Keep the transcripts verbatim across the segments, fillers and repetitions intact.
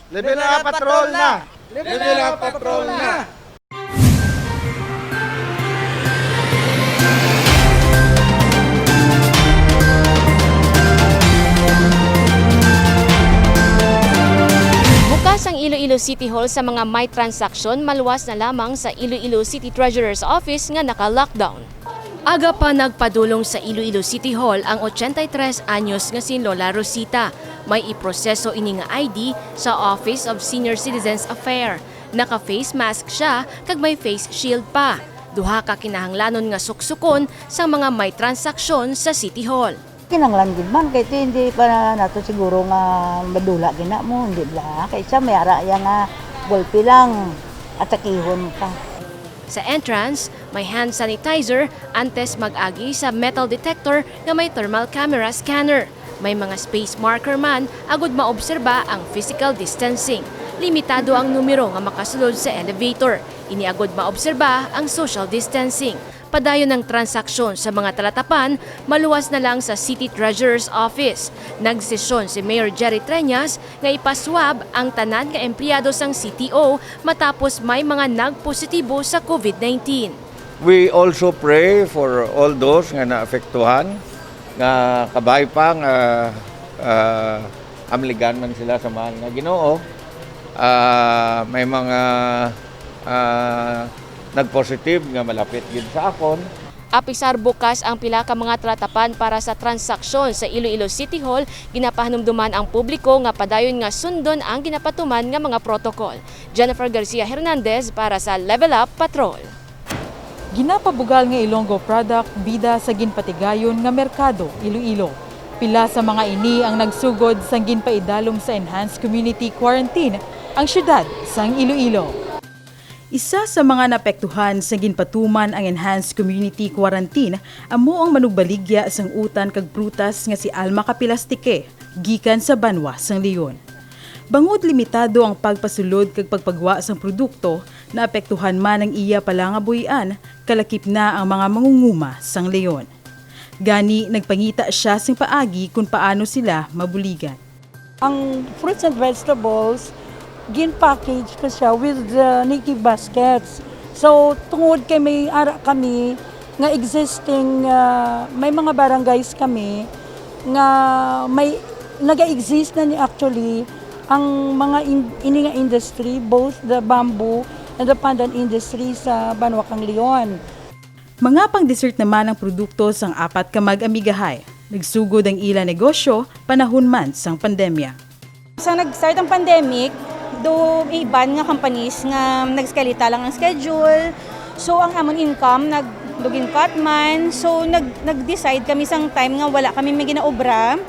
Level up, patrol na! Level up, patrol na! Bukas ang Iloilo City Hall sa mga may transaksyon, maluwas na lamang sa Iloilo City Treasurer's Office nga naka-lockdown. Aga pa nagpadulong sa Iloilo City Hall ang ochenta y tres anyos nga si Lola Rosita. May iproseso ini nga I D sa Office of Senior Citizens Affair. Naka-face mask siya kag may face shield pa. Duha ka kinahanglanon nga suksukon sang mga may transaksyon sa City Hall. Kinahanglan gid man, kay ti hindi pa nato siguro nga madula gina mo, hindi bala. Kay siya may ara iya nga gulpi lang, atakihon pa. Sa entrance, may hand sanitizer antes mag-agi sa metal detector nga may thermal camera scanner. May mga space marker man agud maobserba ang physical distancing. Limitado ang numero nga makasulod sa elevator. Ini agud maobserba ang social distancing. Padayon ang transaksyon sa mga talatapan, maluwas na lang sa City Treasurer's Office. Nagsesyon si Mayor Jerry Treñas nga ipaswab ang tanan nga empleyado sang C T O matapos may mga nagpositibo sa COVID nineteen. We also pray for all those nga naapektuhan, nga kabay pa nga ah, amligan man sila sa mahal nga Ginoo. Ah, may mga ah, nagpositive nga malapit gid sa akon. Apisar bukas ang pila ka mga tratapan para sa transaksyon sa Iloilo City Hall, ginapahanumduman ang publiko nga padayon nga sundon ang ginapatuman nga mga protocol. Jennifer Garcia Hernandez para sa Level Up Patrol. Ginapabugal nga Ilonggo product bida sa ginpatigayon nga merkado Iloilo. Pila sa mga ini ang nagsugod sang ginpaidalom sa enhanced community quarantine ang siyudad sang Iloilo. Isa sa mga naapektuhan sa ginpatuman ang enhanced community quarantine amo ang manugbaligya sang utan kag prutas nga si Alma Capilastike gikan sa banwa sang Leon. Bangod limitado ang pagpasulod kag pagpagwa sang produkto, naapektuhan man ang iya pala nga buhian, kalakip na ang mga mangunguma sang Leon. Gani, nagpangita sia sing paagi kon paano sila mabuligan. Ang fruits and vegetables, gin-package ko siya with the native baskets. So, tungod kay may ara kami nga existing, ah, may mga barangays kami nga may naga-exist na ni actually ang mga in, ini nga industry, both the bamboo and the pandan industry sa Banwa kang Leon. Mga pang-dessert naman ang produkto sang apat ka mag-amigahay. Nagsugod ang ila negosyo panahon man sang pandemya. Sa nag-start ang pandemic, do iban nga companies nga nagkalita lang ang schedule. So ang amon income nag do gin-cut man. So nag nag-decide kami sang time nga wala kami may ginaobra.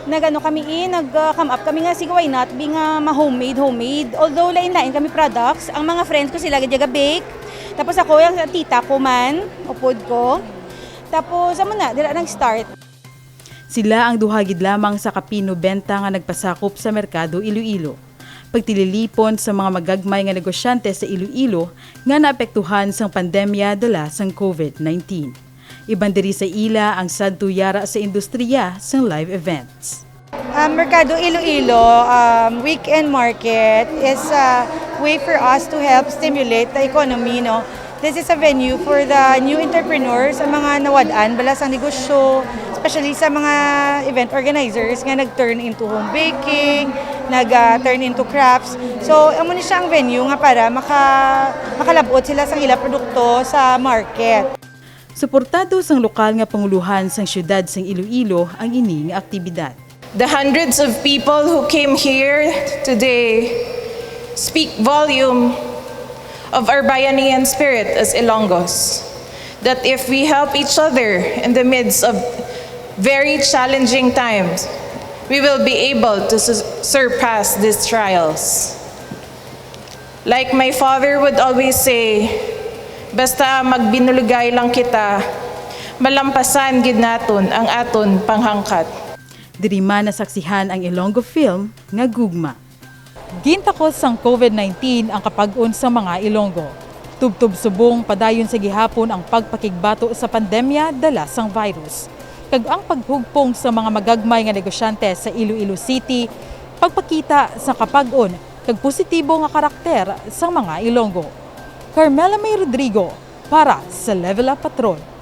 Nag-ano kami eh, nag-come up kami nga sige, why not be nga ma-homemade, homemade. Although lain-lain kami products, ang mga friends ko sila gid ga-bake. Tapos ako, ang tita ko man, upod ko. Tapos amo na, dira nag-start. Sila ang duha gid lamang sa kapin nobenta nga nagpasakop sa merkado Iloilo. Pagtililipon sa mga magagmay nga negosyante sa Iloilo nga naapektuhan sang pandemya dala sang COVID nineteen. Iban diri sa ila ang sadto yara sa industriya sang live events. Ang Merkado Iloilo um, weekend market is a way for us to help stimulate the economy, no? This is a venue for the new entrepreneurs, ang mga nawad-an bala sa negosyo, especially sa mga event organizers nga nag-turn into home baking, nag-turn into crafts. So, amo ni siya ang venue nga para maka makalab-ot sila sang ila produkto sa market. Suportado sang lokal nga pangulohan sang siyudad sang Iloilo ang ini nga aktibidad. The hundreds of people who came here today speak volume of our bayanihan spirit as Ilonggos, that if we help each other in the midst of very challenging times, we will be able to su- surpass these trials. Like my father would always say, basta magbinuligay lang kita, malampasan gid naton ang aton panghangkat. Diri man nasaksihan ang Ilonggo Film nga gugma. Gintakos sang COVID nineteen ang kapag-on sang mga Ilonggo. Tubtob subong padayon sa gihapon ang pagpakigbato sa pandemya dala sang virus. Kag ang paghugpong sa mga magagmay nga negosyante sa Iloilo City, pagpakita sa kapag-on kag positibo nga karakter sang mga Ilonggo. Carmela May Rodrigo para sa Level Up Patrol.